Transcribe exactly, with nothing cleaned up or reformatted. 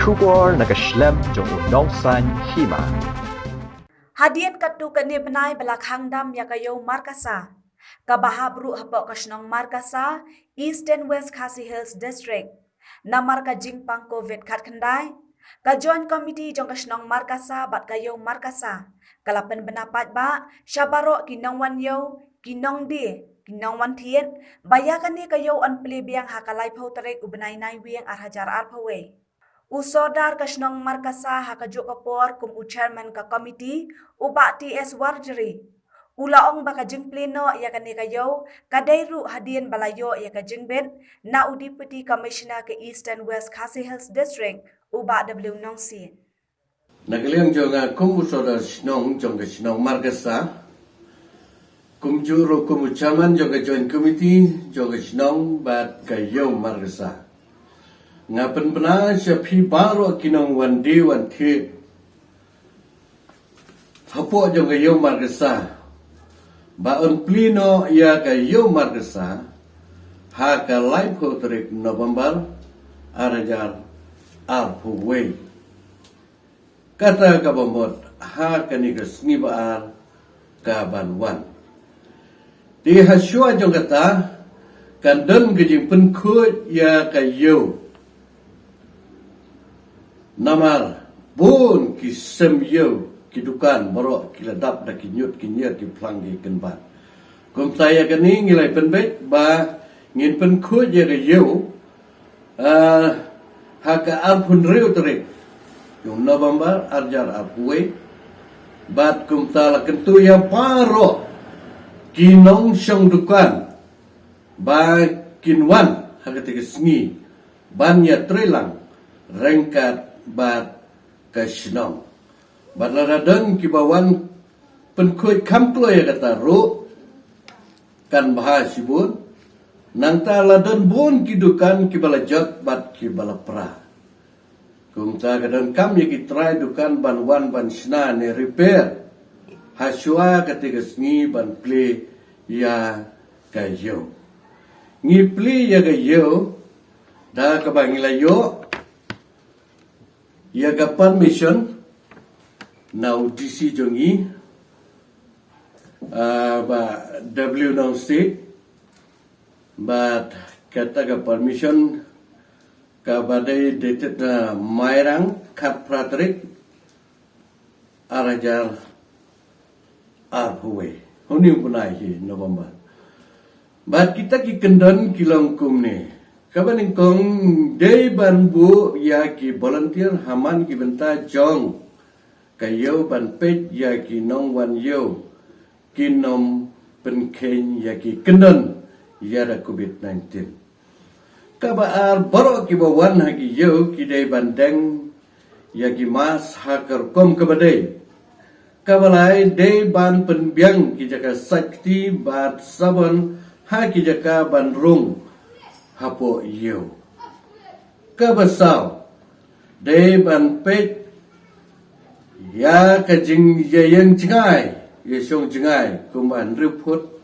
Khubor na ka shlem jong u nongsan hima. Hadien katto katne bnai ba la khang dam ïa ka ïew Markasa, kaba hap ruh hapoh ka shnong Markasa, Eastern West Khasi Hills District. Namar ka jingpang covid khatkhyndai, ka Joint Committee jong ka shnong Markasa bad ka ïew Markasa ka la pynbna paidbah sha baroh ki nongwan ïew, ki nongdie, ki nongwan thied, ba ïa kane ka ïew yn plie biang ha ka laiphew tarik u bnai Naiwieng ar hajar arphew wei. U Sordar ka shnong Markasa ha kajuh ka por kum u Chairman ka Committee, u Bah T S Warjri, u la ong ba ka jingplie noh ïa kane ka ïew ka dei ruh hadien ba la ïoh ïa ka jingbit na u Deputy Commissioner ka Eastern West Khasi Hills District, u Bah W Nongsiej. Na ka liang jong nga kum u Sordar shnong jong ka shnong Markasa, kumjuh ruh kum u Chairman jong ka Joint Committee jong ka shnong bad ka ïew Markasa, nga pynbna sha phi baroh ki nongwan die wan thied hapoh jong ka ïew Markasa ba yn plie noh ïa ka ïew Markasa ha ka laiphew tarik November ar hajar arphew wei. Kata kaba mut ha kane ka sngi ba ar kaban wan. Te ha shuwa jong kata kan don ka jingpynkhuid ïa ka ïew. Namar bun ki sem ïew, ki dukan baroh ki la dap da ki ñiut ki ñier, ki phlang ki kynbat. Kumta ïa kane ngi la pynbeit ba ngin pynkhuid ïa ka ïew, ah, ha ka arphew hynriew tarik jong November ar hajar arphew wei. Bad kumta la kyntu ïa baroh ki nongshong dukan ba kin wan ha kata ka sngi ban ïatreilang ryngkat bad ka shnong. Bad lada don kiba wan pynkhuid kham kloi ïa kata ruh kan bha shibun. Nangta la don bun ki dukan kiba la jot bad kiba la pra. Kumta ka donkam ïa ki trai dukan ban wan ban shna ne repair ha shuwa kata ka sngi ban plie ïa ka ïew. Ngi plie ïa ka ïew da kaba ngi la ïoh ïa ka permission na u D C jong ngi, ah, Bah W Nongsiej, bad kata ka permission kaba dei dated na Mairang khatphra tarik ar hajar arphew wei. Hynñiew bnai hi November. Bad kita ki kyndon ki long kumne. Kaba nyngkong dei ban buh ïa ki volunteer ha man ki bynta jong ka ïew ban peit ïa ki nongwan ïew kin ym pynkheiñ ïa ki kyndon ïa da covid nineteen. Kaba ar, baroh kiba wan ha ki ïew ki dei ban deng ïa ki mask ha ka rukom kaba dei. Kaba lai dei ban pynbiang ki jaka sait kti bad sabon ha ki jaka ban rung hapoh ïew. Kaba saw dei ban peit ïa ka jingïaïeng jngai, ïashong jngai kumba hynriew phut